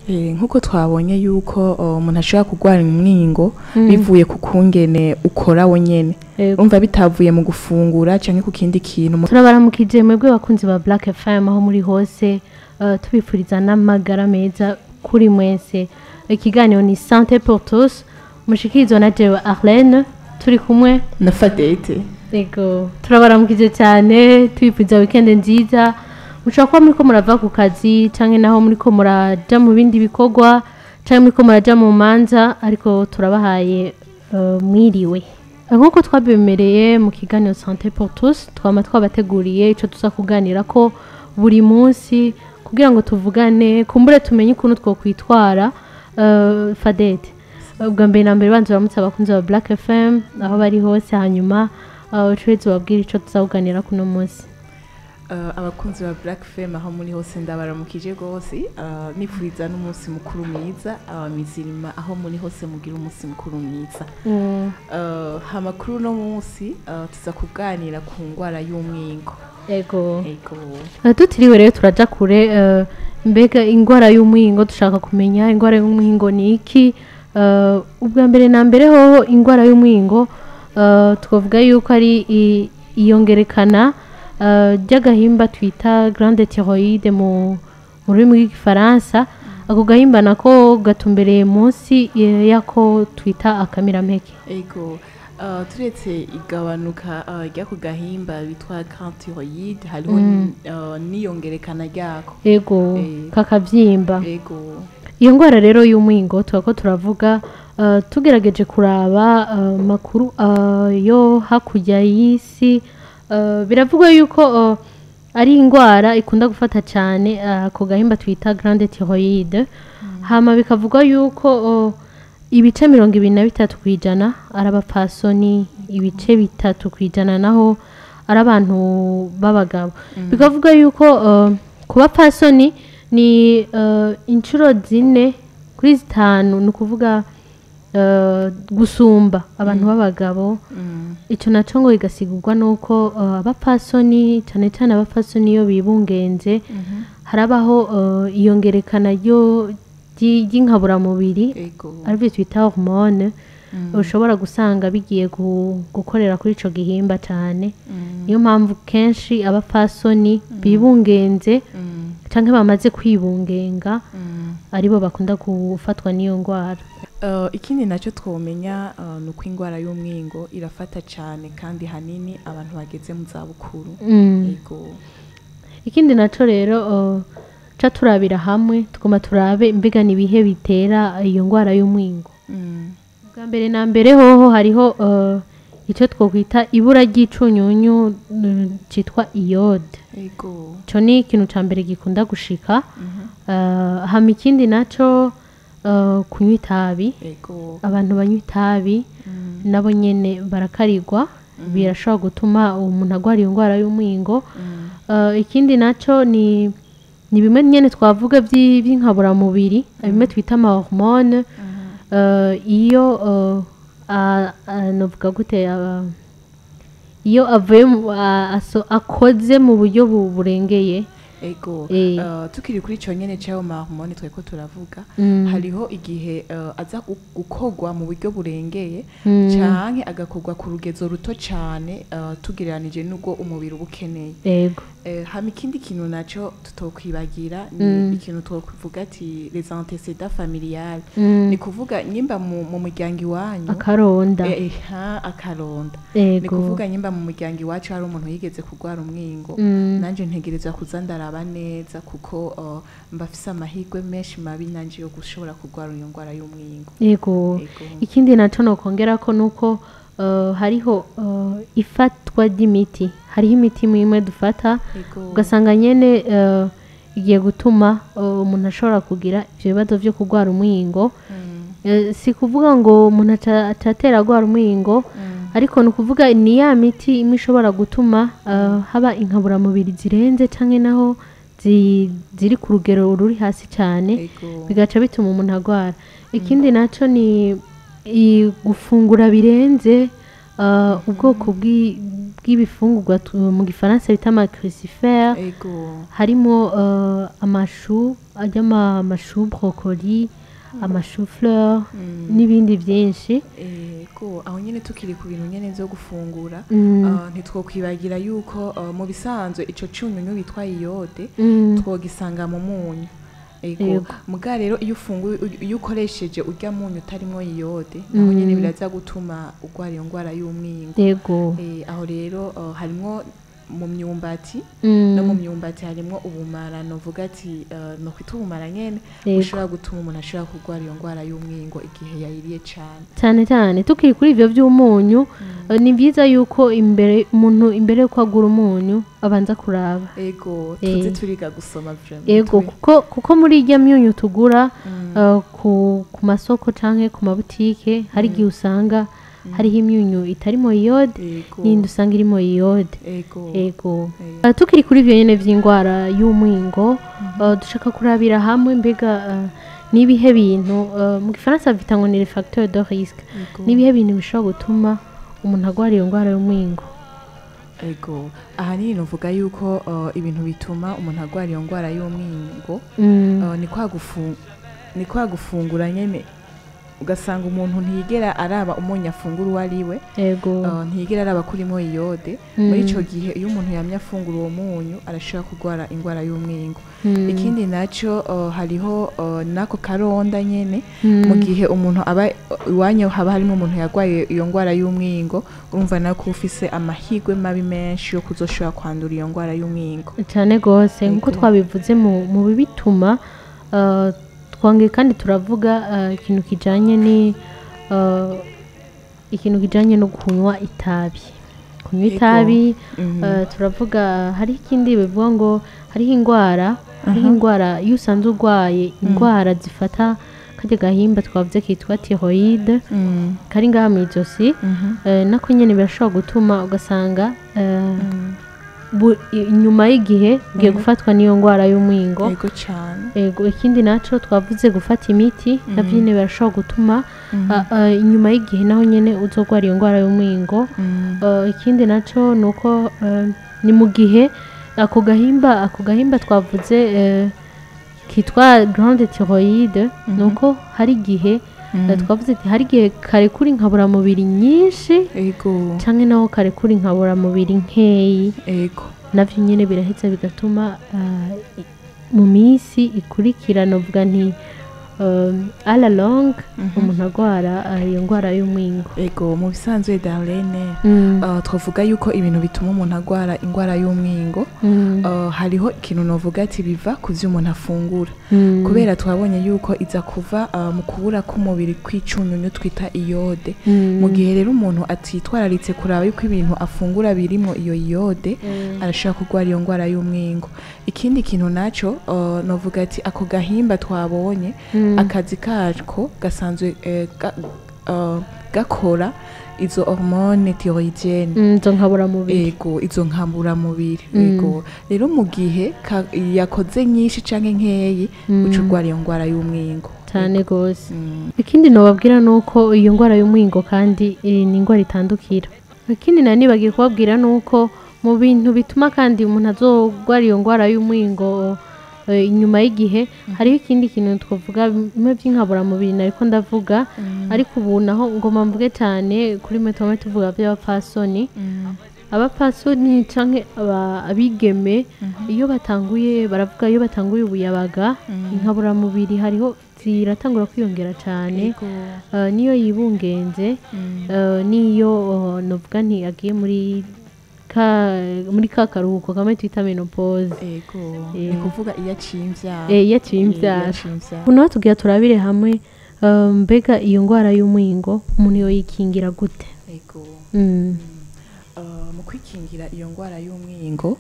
Nkuko twabonye yuko umuntu ashobora kurwara umwingo bivuye ku kungene ukora wonyene, umva bitavuye mu gufungura canke ku kindi kintu. Turabaramukije mwebwe bakunzi ba Black FM aho muri hose, tubifuriza n'amagara meza kuri mwese. Ikiganiro ni Santé pour tous, mushikirizwa na jewe Arlene, turi kumwe na Fadete. Ego, turabaramukije cyane, tubifuriza weekend nziza. Mushobora kuba muriko murava ku kazi canke naho muriko muraja mu bindi bikorwa canke muriko muraja mu manza, ariko turabahaye mwiriwe. Nk'uko twabimereye mu kiganiro Santé pour tous, twama twabateguriye ico tuza kuganira ko buri munsi kugira ngo tuvugane, kumbure tumenye ukuntu twokwitwara. Fadete, ubwa mbere na mbere banza uramutse abakunzi ba Black FM aho bari hose, hanyuma ucuheze ubabwire ico tuza kuganira kuno munsi. Abakunzi ba Black FM aho muri hose ndabaramukije gose, nifuriza n'umunsi mukuru mwiza, abamizirima aho muri hose mugira umunsi mukuru mwiza. Hama kuri uno munsi tuza kuganira ku ngwara y'umwingo. Ego. Tutiriwe rero turaja kure, mbega ingwara y'umwingo dushaka kumenya ingwara y'umwingo ni iki? Ubwa mbere na mbere hoho ingwara y'umwingo twavuga yuko ari iyongerekana ry'agahimba twita grande thyroïde mu rurimi rw'igifaransa. Ako gahimba nako gatumbereye munsi yako twita akamirampeke. Ego, turetse igabanuka ry'ako gahimba bitwa grande thyroïde, hariho n'iyongerekana ryako. Ego, kakavyimba. Ego. Iyo ngwara rero y'umwingo twako turavuga, tugerageje kuraba makuru yo hakurya y'isi. Biravugwa yuko ari ingwara ikunda gufata cyane ako gahimba twita grande thyroïde. Hama bikavugwa yuko ibice 23% ari abapfasoni, ibice 3% naho ari abantu b'abagabo. Bikavuga yuko ku bapfasoni ni inshuro 4 kuri 5, ni ukuvuga gusumba abantu b'abagabo. Ico naco ngo igasigurwa nuko abapfasoni, cyane cyane abapfasoni iyo bibungenze, harabaho iyongerekana ryo ry'inkaburamubiri, arivyo twita hormone, ushobora gusanga bigiye gukorera kuri ico gihimba cyane. Niyo mpamvu kenshi abapfasoni bibungenze canke bamaze kwibungenga aribo bakunda gufatwa n'iyo ngwara. Ikindi nacyo twomenya nuko ingwara y'umwingo irafata cyane kandi hanini abantu bageze mu zabukuru. Ego. Ikindi naco rero ca turabira hamwe tugoma turabe mbega nibihe bitera iyo ngwara y'umwingo. Bwa mbere na mbere hoho hariho icyo twokwita ibura ry'icunyunyu citwa iode. Ego. Ico ni ikintu ca mbere gikunda gushika. Hama ikindi naco kunywa itabi. Abantu banywa itabi nabo nyene barakarirwa, birashobora gutuma umuntu agwara iyo ngwara y'umwingo. Ikindi naco ni bimwe nyene twavuga by'inkaburamubiri, bimwe twita ama hormone. Iyo novuga gute, iyo avuye akoze mu buryo burengeye. Ego, tukiri kuri ico nyene c'ayo ma hormone tweko turavuga, hariho igihe aza gukogwa mu buryo burengeye canke agakogwa ku rugezo ruto cane, tugereranije n'ubwo umubiri uba ukeneye. Ego. Hama ikindi kintu naco tutokwibagira ni ikintu twokuvuga ati les antécédents familiales. Ni kuvuga nyimba mu muryango iwanyu akaronda. Akaronda. Ni kuvuga nyimba mu muryango iwacu hari umuntu yigeze kugwara umwingo, nanje ntegerezwa kuza ndaraba neza kuko mbafise amahirwe menshi mabi nanje yo gushobora kugwara iyo ngwara y'umwingo. Yego. Ikindi naco nokongera ko nuko hariho ifatwa ry'imiti. Hariho imiti imwe dufata ugasanga nyene igiye gutuma umuntu ashobora kugira ivyo bibazo vyo kugwara umwingo. Si kuvuga ngo umuntu atatera agwara umwingo, ariko ni ukuvuga ni ya miti imwe ishobora gutuma haba inkaburamubiri zirenze canke naho ziri ku rugero ruri hasi cyane, bigaca bituma umuntu agwara. Ikindi naco ni gufungura birenze, Ubwoko bw'ibifungurwa mu gifaransa bita ama crucifères, harimo amashu, ajya amashu, brocoli, ama chou-fleur n'ibindi byinshi. Ego, aho nyene tukiri ku bintu nyene vyo gufungura, ntitwokwibagira yuko mu bisanzwe ico cunyunyu bitwa iode twogisanga mu munyu. Ego. Muga rero iyo ufunguye, iyo ukoresheje urya munyu utarimwo iode, naho nyene biraza gutuma urwara iyo ngwara y'umwingo. Aho rero harimwo mu myumbati, no mu myumbati harimwo ubumara, novuga ati no kwita ubumara nyene bushobora gutuma umuntu ashobora kurwara iyo ngwara y'umwingo igihe yayiriye cane. Cyane cyane tukiri kuri ivyo by'umunyu, ni byiza yuko imbere umuntu, imbere yuko agura umunyu, abanza kuraba. Ego, tuze turiga gusoma vraiment. Kuko muri irya myunyu tugura ku masoko canke ku mabutike, hari igihe usanga hariho imyunyu itarimo iode n'iyindi usanga irimo iode. Ego. Tukiri kuri ivyo nyene vy'indwara y'umwingo, dushaka kurabira hamwe mbega n'ibihe bintu, mu gifaransa bita ngo ni les facteurs de risque, n'ibihe bintu bishobora gutuma umuntu agwara iyo ndwara y'umwingo? Ego, ahanini novuga yuko ibintu bituma umuntu agwara iyo ngwara y'umwingo ni kwa gufungura nyene, ugasanga umuntu ntiyigera araba umunyu afungura uwo ari we, ntiyigera araba ko urimo iode. Muri ico gihe iyo umuntu yamye afungura uwo munyu, arashobora kurwara ingwara y'umwingo. Ikindi naco, hariho nako karonda nyene. Mu gihe umuntu aba iwanyu haba harimo umuntu yarwaye iyo ngwara y'umwingo, urumva nako ufise amahirwe mabi menshi yo kuzoshobora kwandura iyo ngwara y'umwingo. Cyane gose, nkuko twabivuze mu bibituma, twongeye kandi turavuga ikintu kijanye ni ikintu kijanye no kunywa itabi, kunywa itabi. Turavuga hariho ikindi bivuga ngo hariho ingwara iyo usanze urwaye indwara zifata karya gahimba twavuze kitwa thyroïde kari ngaha mu ijosi, nako nyene birashobora gutuma ugasanga inyuma y'igihe ugiye gufatwa n'iyo ndwara y'umwingo. Ego cane. Ego, ikindi naco twavuze gufata imiti, navyo nyene birashobora gutuma inyuma y'igihe naho nyene uzogwara iyo ndwara y'umwingo. Ikindi naco nuko ni mu gihe ako gahimba twavuze kitwa glande thyroïde, nuko hari igihe twavuze ati hari igihe karekura inkaburamubiri nyinshi canke naho karekura inkaburamubiri nkeyi. Navyo nyene biraheza bigatuma mu minsi ikurikira, novuga nti à la longue, umuntu agwara iyo ndwara y'umwingo. Ego, mu bisanzwe Darlene, twavuga yuko ibintu bituma umuntu agwara ingwara y'umwingo, hariho ikintu novuga ati biva ku vyo umuntu afungura, kubera twabonye yuko iza kuva mu kubura k'umubiri kw'icunyunyu twita iode. Mu gihe rero umuntu atitwararitse kuraba yuko ibintu afungura birimo iyo iode, arashobora kurwara iyo ngwara y'umwingo. Ikindi kintu naco, novuga ati ako gahimba twabonye, akazi kako gasanzwe gakora izo hormone thyroïdienne. Izo nkaburamubiri. Ego, izo nkaburamubiri. Ego, rero mu gihe yakoze nyinshi canke nkeyi, uca urwara iyo ngwara y'umwingo. Cyane gose. Ikindi nobabwira ni uko iyo ndwara y'umwingo kandi ni indwara itandukira. Ikindi nari nibagiye kubabwira ni uko mu bintu bituma kandi umuntu azogwara iyo ndwara y'umwingo inyuma y'igihe, hariho ikindi kintu twavuga bimwe by'inkaburamubiri nariko ndavuga, ariko ubu naho ngoma mvuge cyane kuri mwe tuba tuvuga by'abapfasoni. Abapfasoni canke abigeme, iyo batanguye, baravuga iyo batanguye ubuyabaga, inkaburamubiri hariho ziratangura kwiyongera cyane. Niyo yibungenze, niyo novuga nti agiye muri ka karuhuko kamwe twita ménopause. Ni kuvuga iyo aciye imvyaro. Iyo aciye Iyo imvyaro. aciye imvyaro. Ubu naho tugira turabire hamwe mbega iyo ndwara y'umwingo umuntu yoyikingira gute? Mu kwikingira iyo ndwara y'umwingo,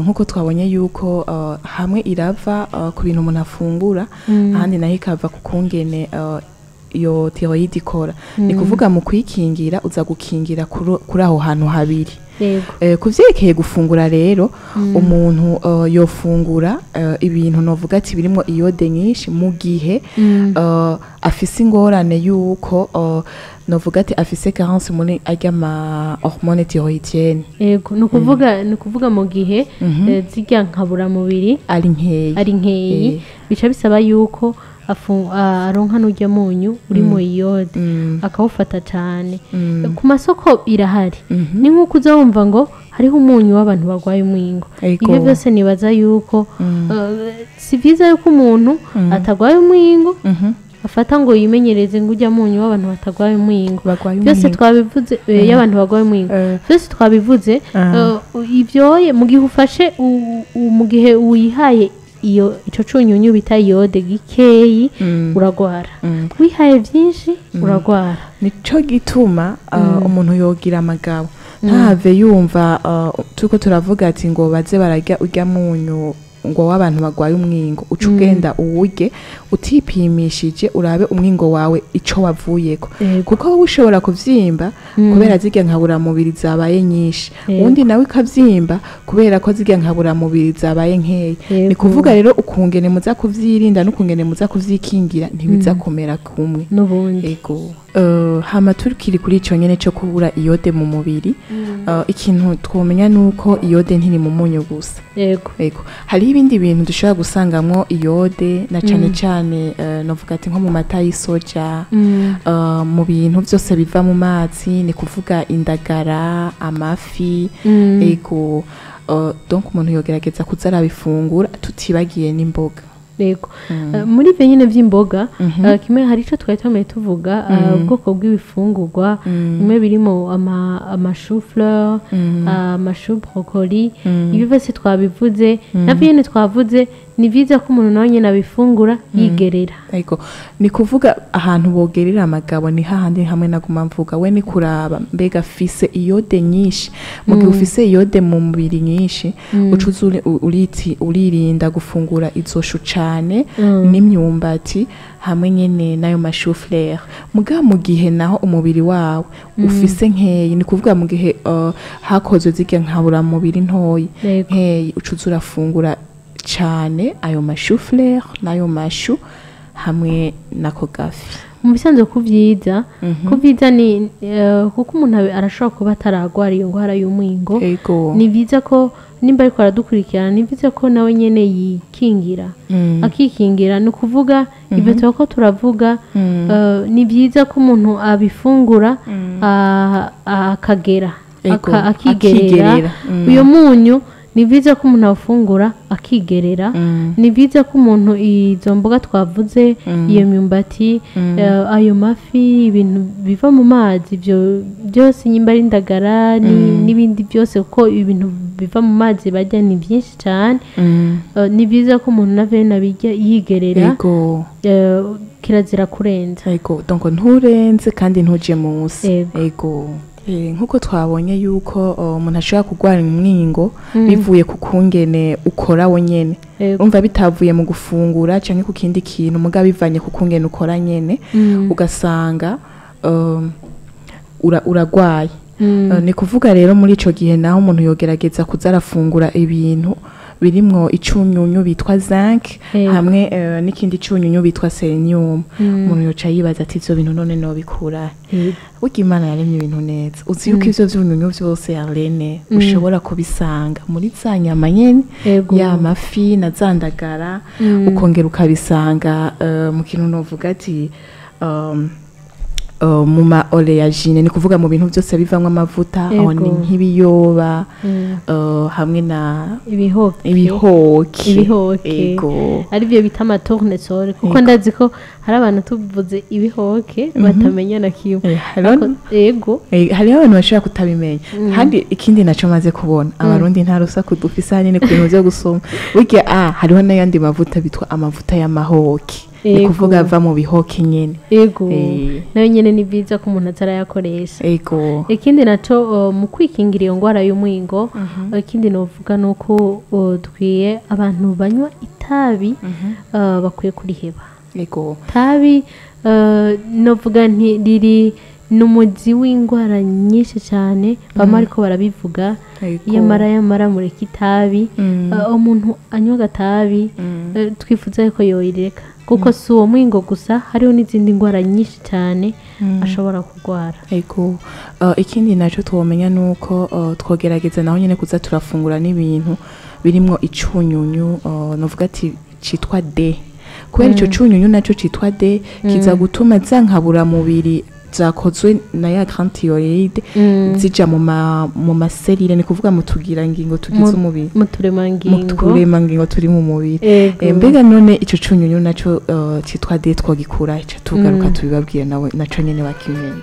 nk'uko twabonye yuko hamwe irava ku bintu umuntu afungura, ahandi naho ikava ku kungene iyo thyroïde ikora. Ni kuvuga mu kwikingira uza gukingira kuri aho hantu habiri. Ku vyerekeye gufungura rero, umuntu yofungura ibintu novuga ati birimo iode nyinshi mu gihe afise ingorane yuko novuga ati afise carence muri arya ma hormone thyroïdienne. Yego, ni ukuvuga mu gihe zirya nkaburamubiri ari nkeyi, ari nkeyi, bica bisaba yuko aronka n'urya munyu uri mu iode, akawufata cyane. Ku masoko irahari, ni nk'uko uza wumva ngo hariho umunyu w'abantu barwaye umwingo. Ibyo byose nibaza yuko si byiza yuko umuntu atagwaye umwingo afata ngo yimenyereze ngo ujya munyu w'abantu batagwaye umwingo. Bagwaye Byose umwingo. twabivuze, y'abantu bagwaye umwingo. Byose twabivuze. Ibyoye mu gihe ufashe mu gihe wihaye iyo ico cunyunyu bita iode gikeyi, uragwara. Wihaye byinshi, uragwara. Nico gituma umuntu yogira amagabo, ntahave yumva turiko turavuga ati ngo baze bararya urya munyu ngo w'abantu bagwaye umwingo, uca ugenda uwurye utipimishije, urabe umwingo wawe ico wavuyeko, kuko wowe ushobora kuvyimba kubera zirya nkaburamubiri zabaye nyinshi, uwundi nawe ikavyimba kubera ko zirya nkaburamubiri zabaye nkeya. Ni kuvuga rero ukungene muza kuvyirinda n'ukungene muza kuvyikingira ntibiza kumera kumwe. N'ubundi. Ego. Hama turikiri kuri ico nyene co kubura iode mu mubiri, ikintu twomenya nuko iode ntiri mu munyu gusa. Ego. Hariho ibindi bintu dushobora gusangamwo iode, na cane cane novuga ati nko mu mata y'isoja, mu bintu byose biva mu mazi, ni kuvuga indagara, amafi. Ego. Donc umuntu yogerageza kuza arabifungura, tutibagiye n'imboga. Yego. Muri ivyo nyene vy'imboga, kimwe hari ico twari twamaye tuvuga, ubwoko bw'ibifungurwa bimwe birimo ama chou-fleur, ama choux brocoli. Ibyo byose twabivuze, navyo nyene twavuze ni vyiza ko umuntu nawe nyene abifungura yigerera. Ego. Ni kuvuga ahantu bogerera amagabo ni hahandi hamwe naguma mvuga, we ni kuraba mbega afise iode nyinshi. Mu gihe ufise iode mu mubiri nyinshi, uca uza uririnda gufungura izo choux cane n'imyumbati hamwe nyene n'ayo ma chou-fleur. Muga mu gihe naho umubiri wawe ufise nkeyi, ni kuvuga mu gihe hakozwe zirya nkaburamubiri ntoyi, nkeyi, uca uza urafungura cane ayo ma chou-fleur n'ayo ma choux hamwe n'ako gafi. Mu bisanzwe kuvyiza ni kuko umuntu arashobora kuba ataragwara iyo ngwara y'umwingo. Ni vyiza ko nimba ariko aradukurikirana, ni vyiza ko nawe nyene yikingira, akikingira. Ni ukuvuga ibyo turiko turavuga, ni vyiza ko umuntu abifungura, akagera, akigerera. Akigerera. Uyo munyu ni vyiza ko umuntu awufungura akigerera. Ni vyiza ko umuntu izo mboga twavuze, iyo myumbati, ayo mafi, ibintu biva mu mazi, ibyo byose, nyimba ari indagara n'ibindi byose, kuko ibintu biva mu mazi barya ni byinshi cyane. Ni vyiza ko umuntu navyo abirya yigerera. Kirazira kurenza. Ego. Donc nturenze kandi ntuje munsi. Ego. Ego. Nkuko twabonye yuko umuntu ashobora kurwara umwingo bivuye ku kungene ukora wonyene. Urumva bitavuye mu gufungura canke ku kindi kintu, muga bivanye ku kungene ukora nyene, ugasanga uragwaye. Ni kuvuga rero muri ico gihe naho umuntu yogerageza kuza arafungura ibintu birimwo icunyunyu bitwa zinc hamwe n'ikindi cunyunyu bitwa selenium. Umuntu yoca yibaza ati ivyo bintu none nobikura? Burya Imana yaremye ibintu neza. Uzi yuko ivyo vyunyunyu vyose, Arlene, ushobora kubisanga muri za nyama nyene, ya mafi na za ndagara, ukongera ukabisanga mu kintu novuga ati mu ma oléagineux, ni kuvuga mu bintu byose bivamwo amavuta, aho ni nk'ibiyoba, hamwe na ibihoke. Ibihoke. Ibihoke. Ego. Aribyo bita ama tournesol, kuko ndazi ko hari abantu tuvuze ibihoke batamenya na kimwe. Ego. Hariho abantu bashobora kutabimenya. Kandi ikindi naco maze kubona, abarundi nta rusaku dufise ahanini ku bintu vyo gusoma. Burya hariho n'ayandi mavuta bitwa amavuta y'amahoke, ni kuvuga ava mu bihoke nyene. Nayo nyene ni byiza ko umuntu atarayakoresha. Ikindi naco, mu kwikingira iyo ngwara y'umwingo, ikindi novuga nuko dukwiye, abantu banywa itabi bakwiye kuriheba. Ego. Tabi novuga nti riri ni umuzi w'indwara nyinshi cyane, bamwe ariko barabivuga. Ego. Yamara yamara mureke itabi. Umuntu anywa agatabi, twifuza yuko yoyireka, kuko si uwo mwingo gusa, hariho n'izindi ndwara nyinshi cyane ashobora kurwara. Ego. Ikindi naco twomenya nuko twogerageza naho nyene kuza turafungura n'ibintu birimwo icunyunyu, novuga ati citwa D, kubera ico cunyunyu naco citwa D kiza gutuma za nkaburamubiri zakozwe na ya grande thyroïde zija mu maserire, ni kuvuga mu tugirangingo tugize umubiri, mu turemangingo, mu turemangingo turi mu mubiri. Ego. Mbega none ico cunyunyu naco citwa D twogikura? Ico tugaruka tubibabwire nawe naco nyene bakimenye.